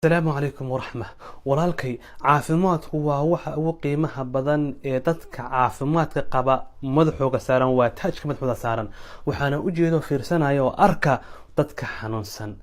Asalaamu calaykum waraxma. Walaalkay, caafimaadku waa waxa ugu qiimaha badan ee dadka caafimaadka qaba madaxooga saaran, waa taajka madaxooda saaran. Waxaana ujeedo, fiirsanaya oo arka dadka xanuunsan.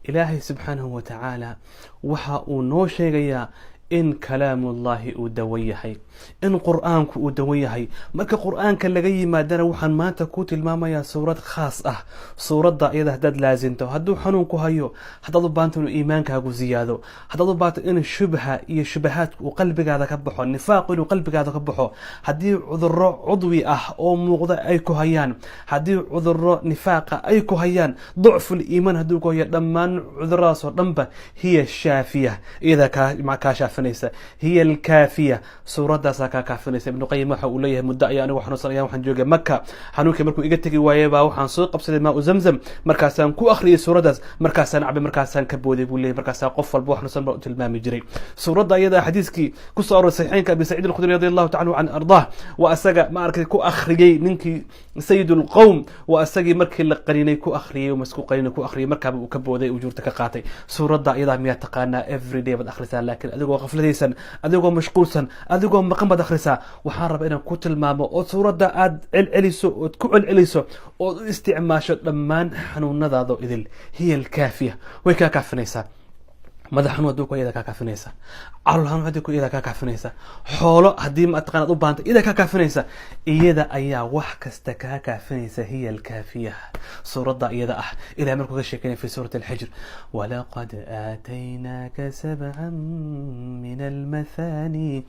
Ilaahay subxaanahu watacaala waxa uu noo sheegayaa in kalaamullahi uu dawo yahay, in Qur-aanku uu dawo yahay. Marka Qur-aanka laga yimaadana, waxaan maanta ku tilmaamayaa suurad khaas ah. Suuradda iyada haddaad laasinto, hadduu xanuun ku hayo, haddaad u baanto inuu iimaankaagu ziyaado, haddaad u baanto in shubha iyo shubahaadku uu qalbigaada ka baxo, nifaaqu inuu qalbigaada ka baxo, haddii cudurro cudwi ah oo muuqda ay ku hayaan, haddii cudurro nifaaqa ay ku hayaan, ducful iimaan hadduu ku hayo, dhammaan cuduradaas oo dhanba hiya shaafiya, iyada kaa shaafinaysa. Hiya alkaafiya, suuradaasaa kaa kaafinaysa. Ibnu Qayim waxa uu leeyahay: muddo ayaa anigu xanuunsan ayaa waxaan joogay Maka. Xanuunkii markuu iga tegi waayey baa waxaan soo qabsaday maa Zamzam, markaasaan ku akhriyay suuraddaas, markaasaan cabay, markaasaan ka booday, buu leeyahay. Markaasaa qof walba wax xanuunsan baa u tilmaami jiray suuradda iyada. Xadiiskii kusoo aroray saxiixeynka, Abi Saciid Alkhudri radi Allahu tacala can ardaah, waa asaga ma arkay ku akhriyey ninkii sayid lqowm, waa asagii markii la qaninay ku akhriyey, masku qaninay ku akhriyey, markaaba uu ka booday, ujuurta ka qaatay. Suuradda iyadaa miyaa taqaanaa? Every day baad akhrisaa, laakiin adigoo qafladaysan, adigoo mashquulsan, adigoo maqan baad akhrisaa. Waxaan rabaa inaan ku tilmaamo oo suuradda aad celceliso, ood ku celceliso, ood u isticmaasho dhammaan xanuunadaado idil. Hiya alkaafiya, way kaa kaafinaysaa. Madax xanuun hadduu ku, iyada kaa kaafinaysa. Calool xanuun haddii ku, iyada kaa kaafinaysa. Xoolo haddii mataqaanad u baahanta, iyada kaa kaafinaysa. Iyada ayaa wax kasta kaa kaafinaysa. Hiya alkaafiya, suuradda iyada ah. Ilahay markuu ka sheekeynaya fi suurati Alxijr: walaqad aataynaaka sabcan min almathani,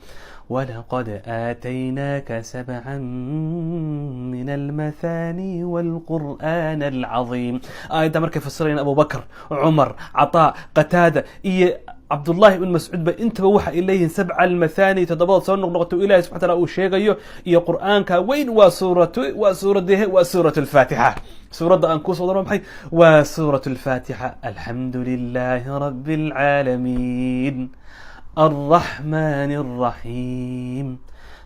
walaqad aataynaaka sabcan min almathani walqur'aan alcaظiim. Aayadda markay fasirayaan Abubakr, Cumar, Cataa, Qataada iyo Cabdullahi ibn Mascuud ba, intaba waxa ay leeyihiin sabca almathani, toddobada soo noqnoqoto Ilahi subxana taala uu sheegayo iyo Qur'aanka weyn, waa suuratu, waa suuradahe? Waa suurat Alfaatixa. Suuradda aan kusoo daro maxay? Waa suurat Alfaatixa. Alxamdu lilahi rabi alcaalamiin, alraxman alraxiim,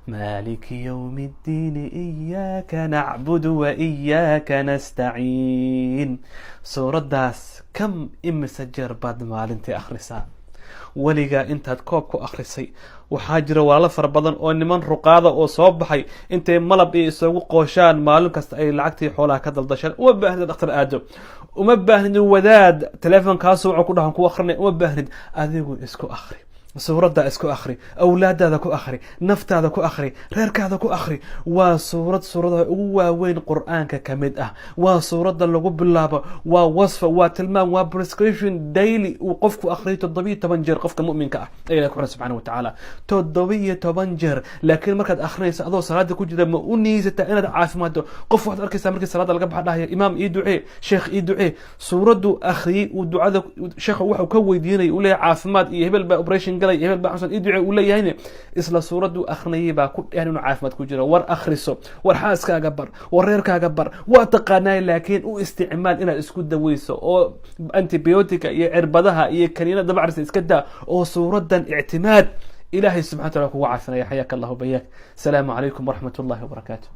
maliki ywm اddiin, iyaaka nacbud wa iyaaka nastaciin. Suuraddaas kam, imise jeer baad maalintii akhrisaa? Weligaa intaad koob ku akhrisay? Waxaa jira walaalo fara badan oo niman ruqaada oo soo baxay, intay malab iyo isugu qooshaan, maalin kasta ay lacagtii xoolaha ka daldashaan. Uma baahnid dhakhtar aado, uma baahnid wadaad teleefonkaasoo wuxuu ku dhahan ku akrinay, uma baahnid. Adigu isku akhri suuradda, isku akhri, awlaadaada ku akhri, naftaada ku akhri, reerkaada ku akhri. Waa suurad suuradaha ugu waaweyn Qur-aanka ka mid ah. Waa suuradda lagu bilaabo, waa wasfa, waa tilmaam, waa prescription daily uu qofku akhriyo 17 jeer, qofka mu'minka ah ee Ilahi ku xiran subxana wa tacaala, 17 jeer. Laakiin markaad akhrinayso adoo salaada ku jira, ma u niyeysataa inaad caafimaaddo? Qof waxaad arkaysaa markii salaada laga baxa dhahaya: "Imaam, ii ducee, sheekh, ii ducee." Suuraddu akhriyey uu ducada sheekha waxuu ka weydiinaya, uu leeyahay caafimaad iyo hebel baa operation galay, hebel baa xanuunsan, ii ducee uu leeyahayne, isla suuraddu akrinayay baa ku dhehan inuu caafimaad ku jiro. War akhriso, war xaaskaaga bar, war reerkaaga bar. Waa taqaanaa, laakiin u isticmaal inaad isku daweyso oo antibiotica iyo cirbadaha iyo kaniinada dabacarsa iska daa, oo suuraddan ictimaad. Ilaahay subxana wataala kugu caafinaya. Xayaaka Allahu bayaak. Asalaamu calaykum waraxmat ullahi wabarakaatu.